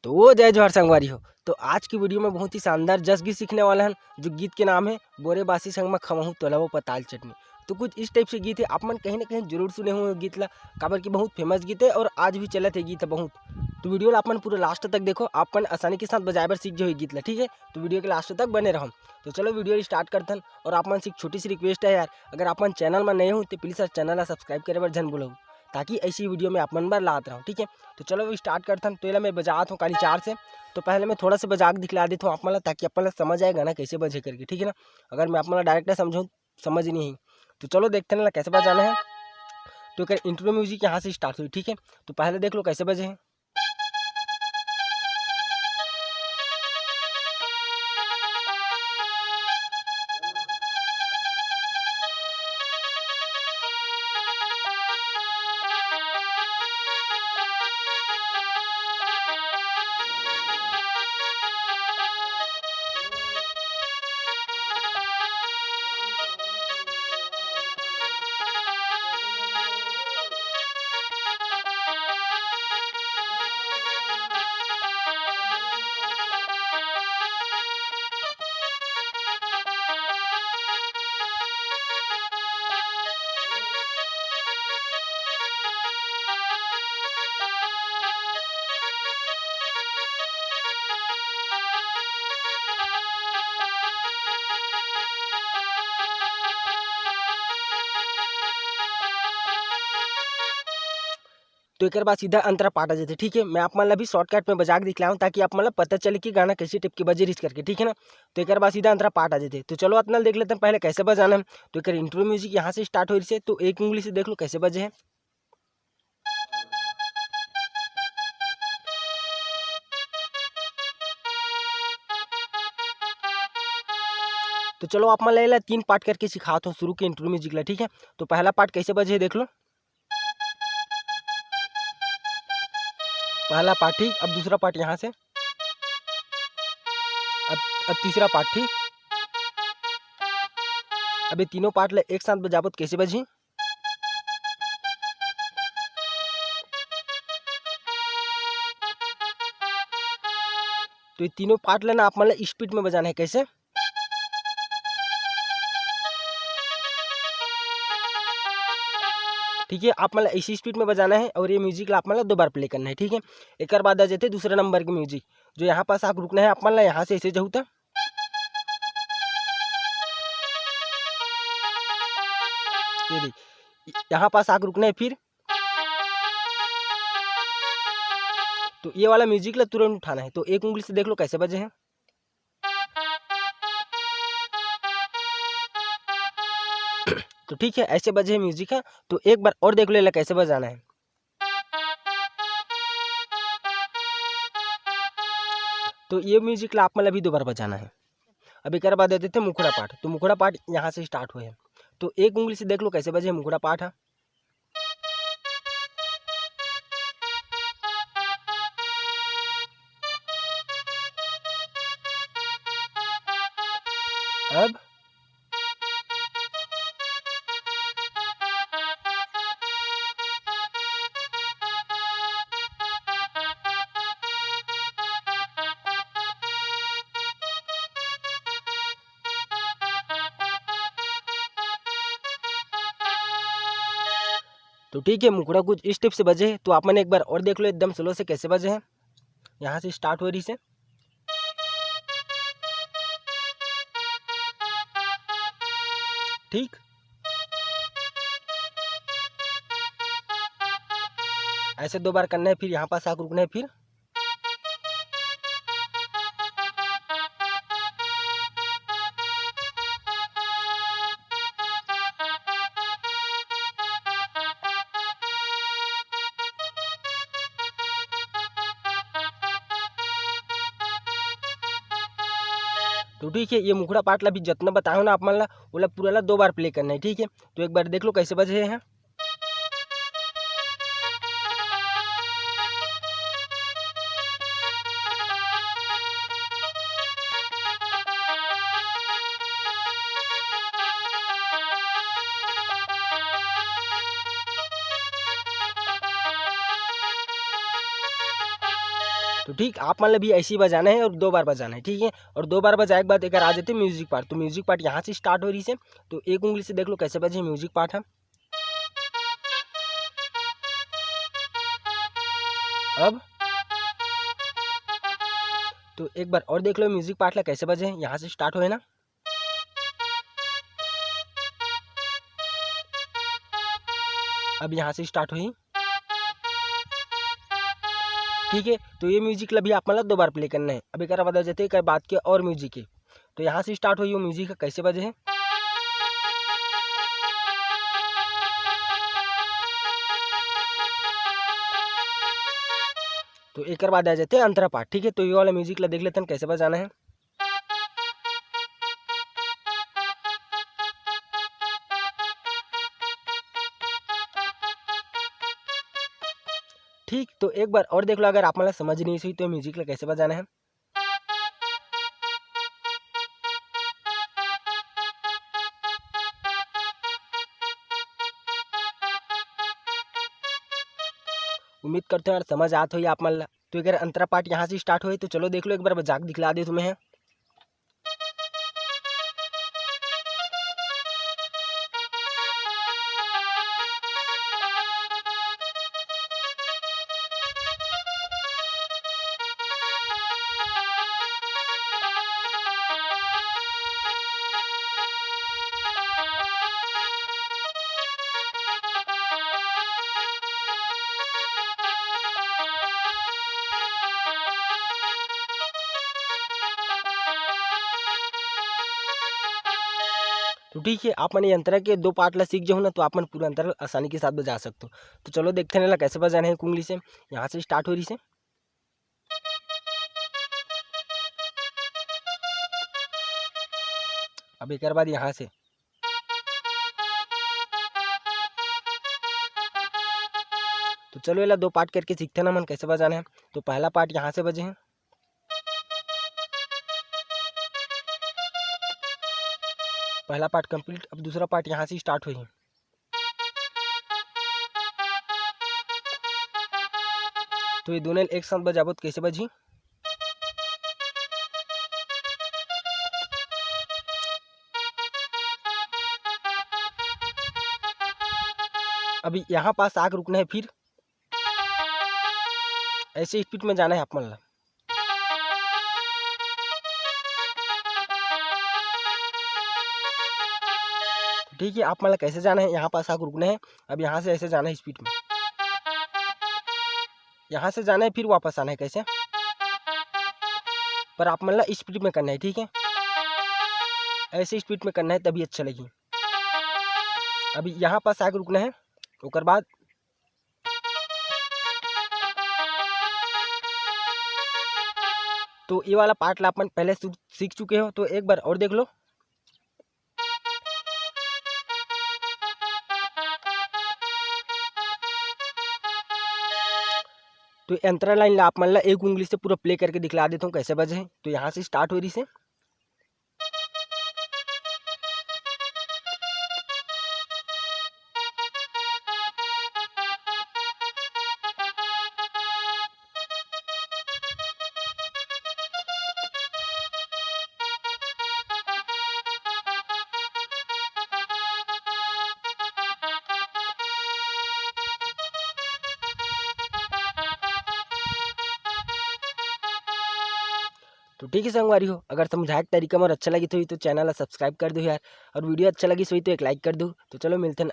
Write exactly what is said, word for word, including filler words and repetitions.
तो जय जोहार संगवारी हो। तो आज की वीडियो में बहुत ही शानदार जस गीत सीखने वाला हन, जो गीत के नाम है बोरे बासी संग में खवाहूँ तोला वो पताल चटनी। तो कुछ इस टाइप से गीत है, आप मन कहीं ना कहीं जरूर सुने हुए हो गीत ला, काबर कि बहुत फेमस गीत है और आज भी चलत है गीत है बहुत। तो वीडियो ला आप मन पूरा लास्ट तक देखो, आप मन आसानी के साथ बजाए बर सीख जाओ ये गीत ला, ठीक है? तो वीडियो के लास्ट तक बने रहो। तो चलो वीडियो स्टार्ट करथन। और आप मन से एक छोटी सी रिक्वेस्ट है यार, अगर आप मन चैनल में नए हो तो प्लीज यार चैनल ला सब्सक्राइब करे बर झन भूलो, ताकि ऐसी वीडियो में आप मन बर लात रहूँ, ठीक है? तो चलो स्टार्ट करथन। तो एला मैं बजात हूँ काली चार से। तो पहले मैं थोड़ा सा बजा के दिखला देता हूँ आप मन ला, ताकि आप मन ला समझ आए गाना कैसे बजे करके, ठीक है ना? अगर मैं आप मन ला डायरेक्ट समझाऊँ, समझ नहीं है। तो चलो देखते हैं ना कैसे बजाना है। तो एक इंट्रो म्यूजिक यहाँ से स्टार्ट हुई, ठीक है? तो पहले देख लो कैसे बजे है। तो एकर बाद सीधा अंतरा पाठ आ जाथे, ठीक है। मैं आप मन ला भी शॉर्टकट में बजा के दिखलाऊँ, ताकि आप मन ला पता चले कि गाना कैसे टाइप के बजे रिहिस करके, ठीक है ना। तो एकर बाद सीधा अंतरा पाठ आ जाथे। तो चलो अतना देख लेते हैं पहले कैसे बजाना है। तो एकर इंट्रो म्यूजिक यहाँ से स्टार्ट हो रही है, तो एक उंगली से देख लो कैसे बजे है। तो चलो आप मन ला एला तीन पार्ट करके सिखात हूँ शुरू के इंट्रो म्यूजिक ला, ठीक है। तो पहला पार्ट कैसे बजे है देख लो। पहला पार्ट ठीक, अब दूसरा पार्ट यहाँ से, अब, अब तीसरा पार्ट ठीक। अब ये तीनों पार्ट ला एक साथ बजाबो तो कैसे बजही? तो ये तीनों पार्ट ला ना आप मन ला स्पीड में बजाना है। कैसे? ठीक है, आप मन ला इसी स्पीड में बजाना है और ये म्यूजिक ला आप मन ला दो बार प्ले करना है, ठीक है। एकर बाद आ जाते दूसरे नंबर के म्यूजिक, जो यहाँ पास आके रुकना है आप मन ला, यहाँ से ऐसे जाहू त। ये देख, यहाँ पास आके रुकना है, फिर तो ये वाला म्यूजिक ला तुरंत उठाना है। तो एक उंगली से देख लो कैसे बजे हैं। तो ठीक है, ऐसे बजे है म्यूजिक है। तो एक बार और देख लो, एला कैसे बजाना है। तो ये म्यूजिक ला आप मन ला भी दो बार बजाना है। अब एकर बाद दे देते मुखड़ा पाठ। तो मुखड़ा पाठ यहाँ से स्टार्ट हुए है। तो एक उंगली से देख लो कैसे बजे है मुखड़ा पाठ है। अब तो ठीक है, मुखड़ा कुछ इस टाइप से बजे है। तो आप मन एक बार और देख लो एकदम स्लो से कैसे बजे है। यहाँ से स्टार्ट हो रही से, ठीक। ऐसे दो बार करना है, फिर यहाँ पास आके रुकना है, फिर तो ठीक है, ये मुखड़ा पाठ ला भी जतना बताए हो ना आप मन ला, ओला पूरा ला दो बार प्ले करना है, ठीक है। तो एक बार देख लो कैसे बजे है। तो ठीक, आप मन ला भी ऐसे ही बजाना है और दो बार बजाना है, ठीक है। और दो बार बजाए के बाद एक आ जाते म्यूजिक पार्ट। तो म्यूजिक पार्ट यहाँ से स्टार्ट हो रही से, तो एक उंगली से देख लो कैसे बजे म्यूजिक पार्ट है। अब तो एक बार और देख लो म्यूजिक पार्ट ला कैसे बजे, यहाँ से स्टार्ट हो है ना। अब यहाँ से स्टार्ट हुई, ठीक है। तो ये म्यूजिक ला भी आप मन ला दो बार प्ले करना है। अब एक बात के और म्यूजिक है, तो यहाँ से स्टार्ट हुई वो म्यूजिक कैसे बजे है। तो एक बाद आ जाते हैं अंतरा पार्ट, ठीक है। तो ये वाला म्यूजिक ला देख लेते हैं कैसे बजाना है। ठीक, तो एक बार और देख लो, अगर आप मन ला समझ नहीं हुई तो म्यूजिक ला कैसे बजाना है। उम्मीद करते हैं यार समझ आत होही आप मन ला। तो अगर अंतरा पार्ट यहाँ से स्टार्ट होए तो चलो देख लो, एक बार बजा के दिखला दे तुम्हें। तो ठीक है, आप मन ये अंतरा के दो पार्ट ला सीख जाओ ना, तो आप मन पूरा अंतरा आसानी के साथ बजा सकते हो। तो चलो देखते हैं ना कैसे बजाना है कुंगली से। यहाँ से स्टार्ट हो रही से। अब एक बाद यहाँ से। तो चलो एला दो पार्ट करके सीखते ना मन कैसे बजाना है। तो पहला पार्ट यहाँ से बजे हैं, पहला पार्ट कंप्लीट। अब दूसरा पार्ट यहाँ से स्टार्ट हुई है। तो ये दोनों एक साथ बजाबो तो कैसे बजी? अभी यहाँ पास आके रुकना है, फिर ऐसे स्पीड में जाना है आप मन ला। ठीक है, आप मन ला कैसे जाना है, यहाँ पास आके रुकना है। अब यहाँ से ऐसे जाना है स्पीड में, यहाँ से जाना है, फिर वापस आना है कैसे, पर आप मन ला स्पीड में करना है, ठीक है, ऐसे स्पीड में करना है तभी अच्छा लगी। अभी यहाँ पास आके रुकना है, ओकर बाद तो ये वाला पार्ट ला अपन पहले सु-, सीख चुके हो, तो एक बार और देख लो। तो अंतरा लाइन ला आप मन ला एक उंगली से पूरा प्ले करके दिखला देता हूँ कैसे बजे है। तो यहाँ से स्टार्ट हो रही से। तो ठीक है संगवारी हो, अगर समझाए के तरीका मोर अच्छा लगिस होही तो चैनल ला सब्सक्राइब कर दो यार, और वीडियो अच्छा लगिस होही तो एक लाइक कर दो। तो चलो मिलते हैं